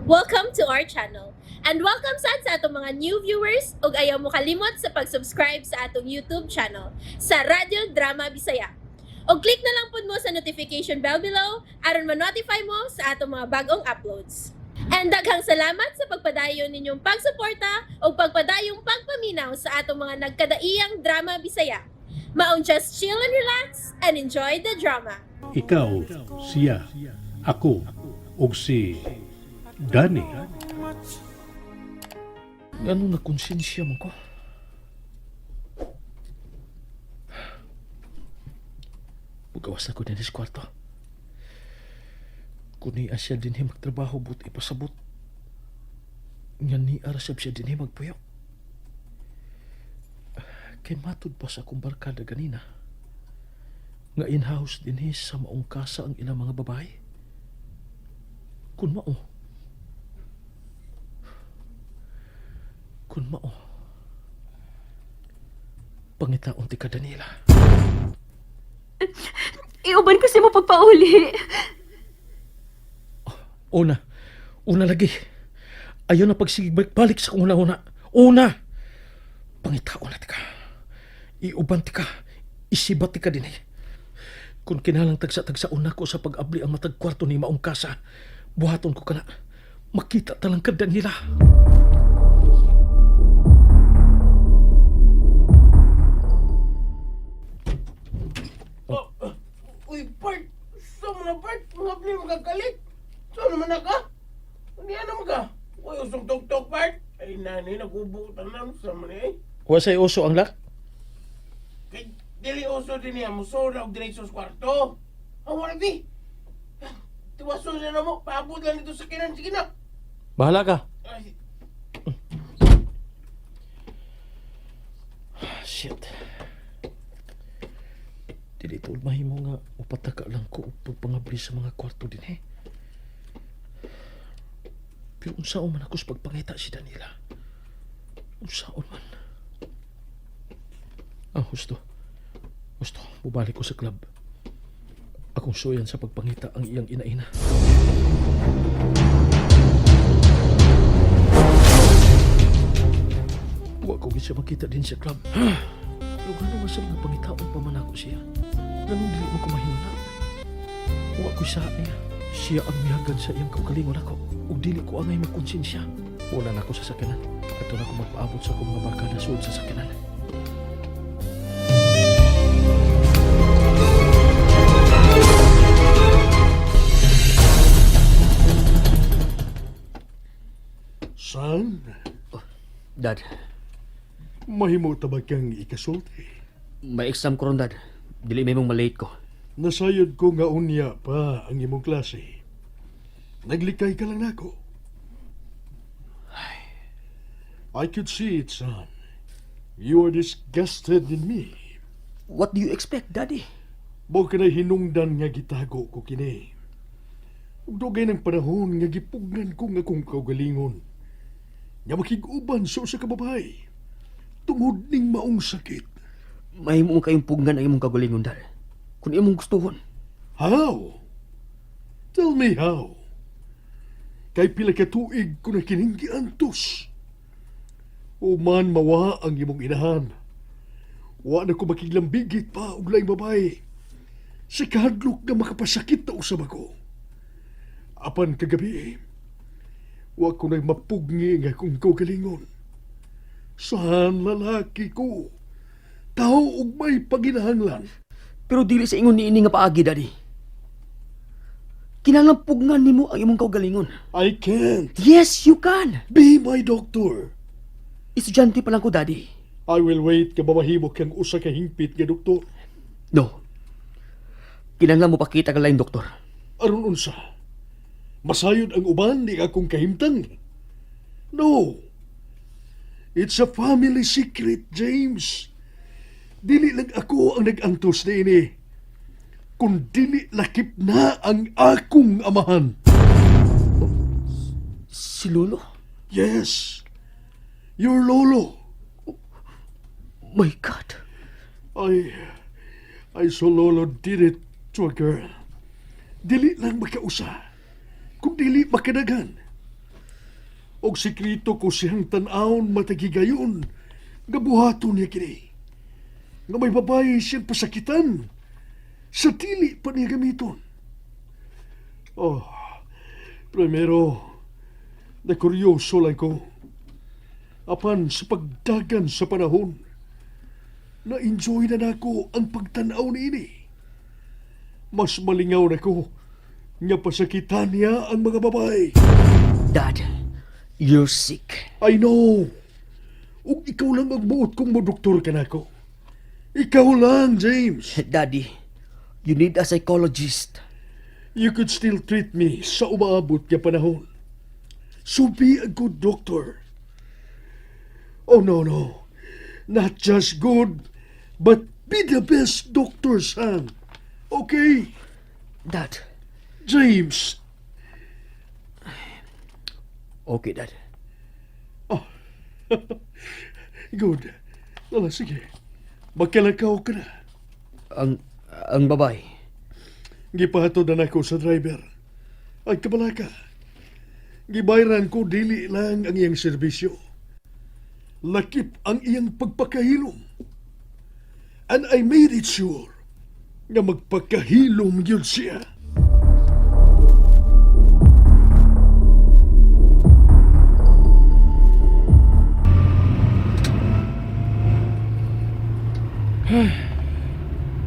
Welcome to our channel. And welcome sad sa atong mga new viewers ug ayaw mo kalimot sa pag-subscribe sa atong YouTube channel sa Radyo Drama Bisaya. Og click na lang pud mo sa notification bell below aron ma-notify mo sa atong mga bagong uploads. And daghang salamat sa pagpadayon ninyong pagsuporta ug pagpadayong pagpaminaw sa atong mga nagkadaiyang drama Bisaya. Maong just chill and relax and enjoy the drama. Ikaw, siya, ako, ug si Danny. Ngano na konsensya man ko? Mugawas na ko din sa kwarto. Kung niya siya din magtrabaho, but ipasabot. Nga niya ra sab siya din magpuyo. Kay matud pa sa akong barkada ganina nga in-house din sa maong kasa ang ilang mga babae. Kun mao. Kun mao. Pangitaon ti ka, Daniela. Iuban ko si mo pagpauli. Una. Una lagi. Ayaw na pagsigig balik sa kong una-una. Una! Pangitaon na ti ka. Iuban ti ka. Isibat ti ka din eh. Kung kinalang tagsa-tagsa una ko sa pag-abli ang matag kwarto ni maong kasa, buhaton ko kana. Makita talang ka, Daniela. Oh, uy, Bart! Sa mga Bart, mga bli magkagalit. Sa naman na ka? Hindi na ka. Uy, usong tok-tok, Bart. Ay, nani, nagubo tanan sa mga eh. Wa say uso ang lak? Kay, dili uso din niya, muso na og diretso sa kwarto. Ang wala di. Tiwaso na na mo, paabot lang dito sa kinan. Sige na. Bahala ka. Ay, Shit. Dili tuod mahimo nga upataka lang ko og pagpangabli sa mga kwarto din eh. Pero unsaon man ako sa pagpangita si Daniela? Unsaon man? Ah, husto. Husto, bubalik ko sa club. Akong suyan sa pagpangita ang iyang inaina. Wa ko gid siya makita din sa club. Pero gano'n man sa mga pangitaon pa man ako siya. Ganun dili mo ko mahimuna. Wa ko sa niya. Siya ang mihagad sa iyang kaugalingon ako. Ug dili ko angay magkonsensya. Wala na ako sa sakyanan. Ato na ako magpaabot sa akong mga barkada suod sa sakyanan. Son, Dad, mahimo ta ba kang ikasulti? May exam ko ron, Dad. Dili may mong malate ko. Nasayod ko nga unya pa ang imong klase. Naglikay ka lang nako. I could see it, son. You are disgusted in me. What do you expect, Daddy? Mao kanay hinungdan nga gitago ko kini. Ug dugay ng panahon nga gipugnan ko nga akong kaugalingon. Nga makig-uban sa usa ka babae. Tungod ning maong sakit. Mahimo kayong pugnan ang imong kagalingon, Dad. Kung imong gustuhon. How? Tell me how. Kay pila ka tuig ko na kining giantos. Uman mawa ang imong inahan. Wa na ko makiglambigit pa og laing babae. Sa kahadlok nga makapasakit na usab ako. Apan kagabi, wa ko na'y mapugni nga akong kaugalingon. Saan lalaki ko? Tao og may paginahanglan. Pero dili sa ingon niini nga paagi, Daddy. Kinahanglan pugnan nimo ang imong kaugalingon. I can't. Yes, you can. Be my doctor. Estudyante pa lang ko, Daddy. I will wait ka mamahimo kang usa ka hingpit nga doktor. No. Kinahanglan mo pakita ka laing doktor. Aron unsa? Masayod ang uban ni akong kahimtang. No. It's a family secret, James. Dili lang ako ang nag-antos niini. Kung dili lakip na ang akong amahan. Si Lolo? Yes. Your lolo. My God. I saw Lolo did it to a girl. Dili lang makausa. Kung dili makadagan. Og sikrito ko siyang tan-awon matagigayon nga buhaton niya kini. Nga may babae siyang pasakitan sa dili pa niya gamiton. Oh, primero, na kuryoso lang ko. Apan sa pagdagan sa panahon, na-enjoy na nako ang pagtanaw niini. Mas malingaw na ko nga pasakitan niya ang mga babae. Dad, you're sick. I know. Ug ikaw lang ang buot kong modoktor ka nako. Ikaw lang, James. Daddy, you need a psychologist. You could still treat me sa umaabot nga panahon. So be a good doctor. Oh, no, no. Not just good, but be the best doctor, son. Okay, Dad. James. Okay, Dad. Good. Lala, sige. Magkalakaw ka na. Ang babae. Gipahatod na nako sa driver. Ay, kabalaka. Gibayran ko dili lang ang iyang serbisyo. Lakip ang iyang pagpakahilom. And I made it sure nga magpakahilom yun siya.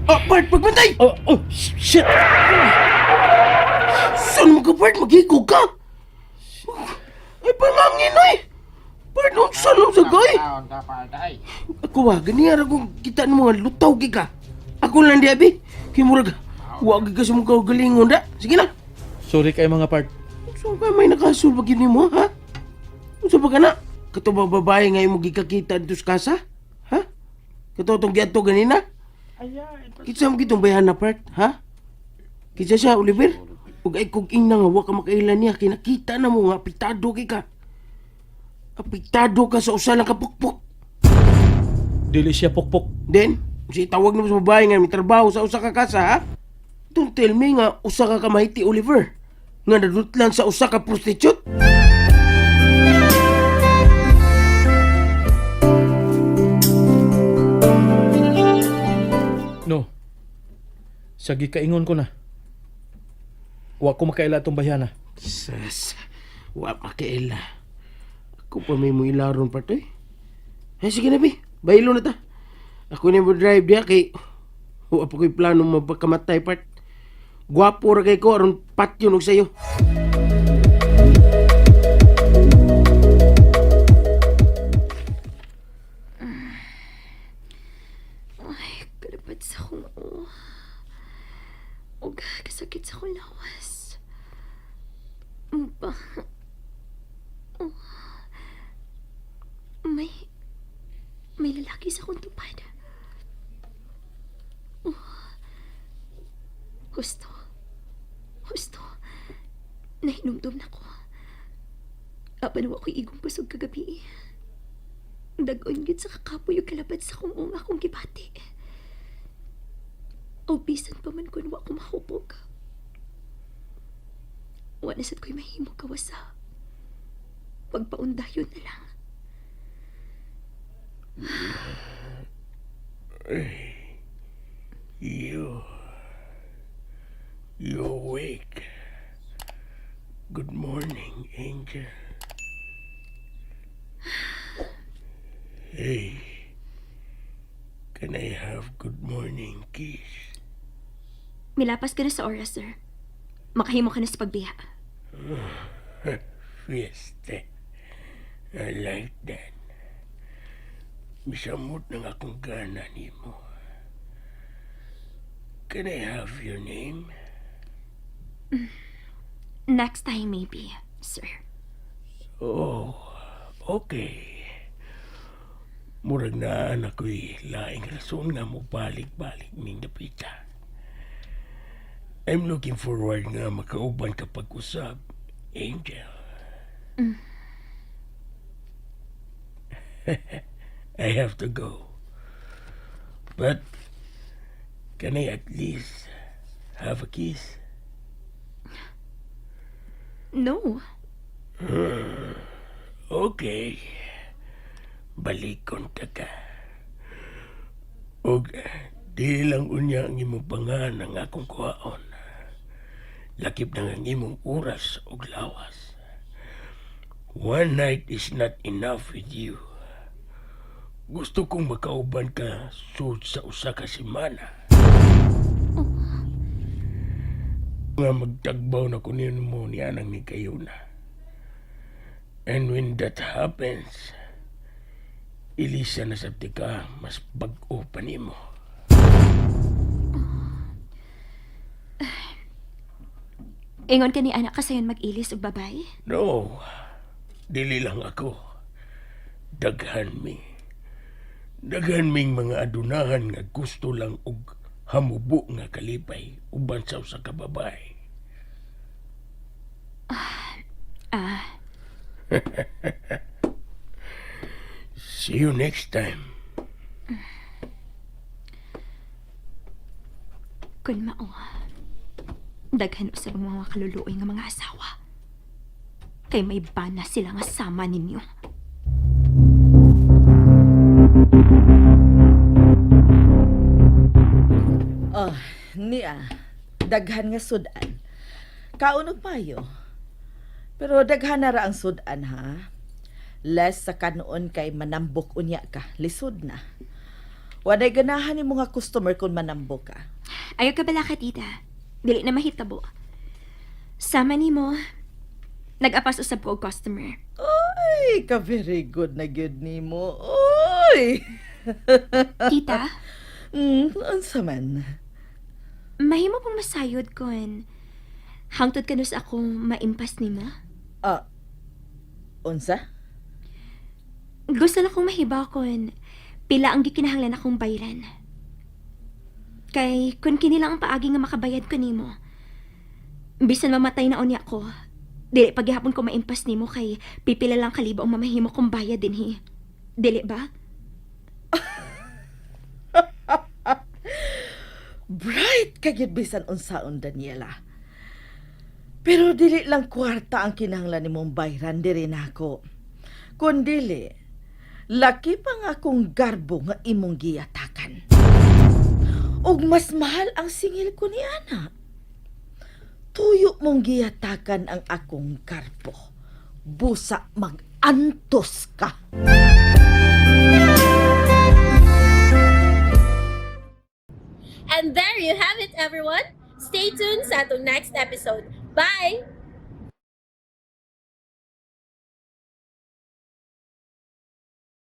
Ah, Bart, pagbantay! Oh, shit! Saan mo ka, Bart? Maghigog ka! Ay, pangangin, ay! Bart, nung saan mo sa gay? Ako ba, ganiya ra kong kita ng mga lutaw gi ka. Ako lang di, abi. Kay murag, wag ka sa mong kaugalingon da. Sige na. Sorry kay mga part. So ka may nakasul ba gyud nimo, ha? Unsa ba ka na? Kato ba babae nga imong gikakita dito sa kasa? Ha? Kato tong giadto ganina? Kinsa mo gitong bayan na part, ha? Kinsa siya, Oliver? Ug ay kog ingna nga wa ka makaila niya, kinakita na mo nga apektado kay ka. Apektado ka sa usa lang ka pukpok. Dili siya pukpok. Then, si tawag na mo sa babae nga may trabaho sa usa ka kasa, ha? Don't tell me nga usa ka kamaiti, Oliver. Nga nadutlan sa usa ka prostitute. No. Sa gikaingon ko na. Wa ko makaila atong bayana. Sas, wa makaila. Ako pa may mo ilaron pa to eh. Ay, sige na, bi. Baylo na ta. Ako na mo drive diya kay wa pa ko'y plano mapagkamatay part. Gwapo ra kay ko aron patyon og sayo. Ay, kalapad sa akong ulo. Ug kasakit sa akong lawas. Ba? Oh. May... May lalaki sa akong tupad. Oh. Husto. Husto. Nahinumdum na ko. Apan wa ko'y igong busog kagabi. Dag-on gyud sa kakapoy ug kalapad sa akong unga akong gibati. O bisan pa man kun wa ko mahupog. Wa na sad ko'y mahimo kawasa. Pagpaundayon na lang. You. You awake. Good morning, Angel. Hey. Can I have good morning kiss? Milapas ka na sa oras, sir. Makahimo ka na sa pagbiya. Fiesta. I like that. Misamot ng akong gana nimo. Can I have your name? Next time, maybe, sir. Oh, okay. Murag na ako'y laing rason nga mo balik-balik ning dapita. I'm looking forward nga makauban ka pag-usab, Angel. I have to go. But can I at least have a kiss? No. Okay. Balikon ta ka. Og di lang unya ang imong pangan ang akong kuhaon. Lakip na ang imong oras og lawas. One night is not enough with you. Gusto kong makauban ka sud sa usa ka semana. Nga magtagbaw na kunin mo ni anang ni Kayuna. And when that happens, ilisa na sa ka, mas bag-o pa nimo. Ingon ka ni anak kasayon mag-ilis og babay? No, dili lang ako. Daghan mi. Daghan ming mga adunahan nga gusto lang og hamubo nga kalipay uban sa usa ka babae. Ah, See you next time. Kun mao. Daghan usab ang mga kaluluoy nga mga asawa. Kay may bana sila nga sama ninyo. Oh, niya. Daghan nga sudan. Kaunog payo. Pero daghan na ra ang sudan ha. Less sa kanuon kay manambok unya ka. Lisod na. Waday ganahan ni mga customer kung manambok ka. Ayaw ka bala ka, tita. Dili na mahitabo. Sama nimo. Nag-apas usab ko og customer. Oy, ka very good na gyud nimo. Oy. Tita, Unsa man? mahimo pong masayod kon hangtod kanus akong maimpas nimo. Ah. Unsa? Gusto lang kong mahibaw kon pila ang gikinahanglan akong bayran. Kay kun kini lang ang paagi nga makabayad ko nimo. Bisan mamatay na unya ko, dili paghihapon ko maimpas nimo kay pipila lang kalibo ang mamahimo kong bayad dinhi. Dili ba? Bright ka gyud bisan unsaon, Daniela. Pero dili lang kwarta ang kinahanglan nimong bayran diri nako. Kun dili, laki pa nga akong garbo nga imong giyatakan. Ug mas mahal ang singil ko ni ana. Tuyo mong giyatakan ang akong garbo. Busa mag-antos ka. And there you have it, everyone. Stay tuned sa atong next episode. Bye!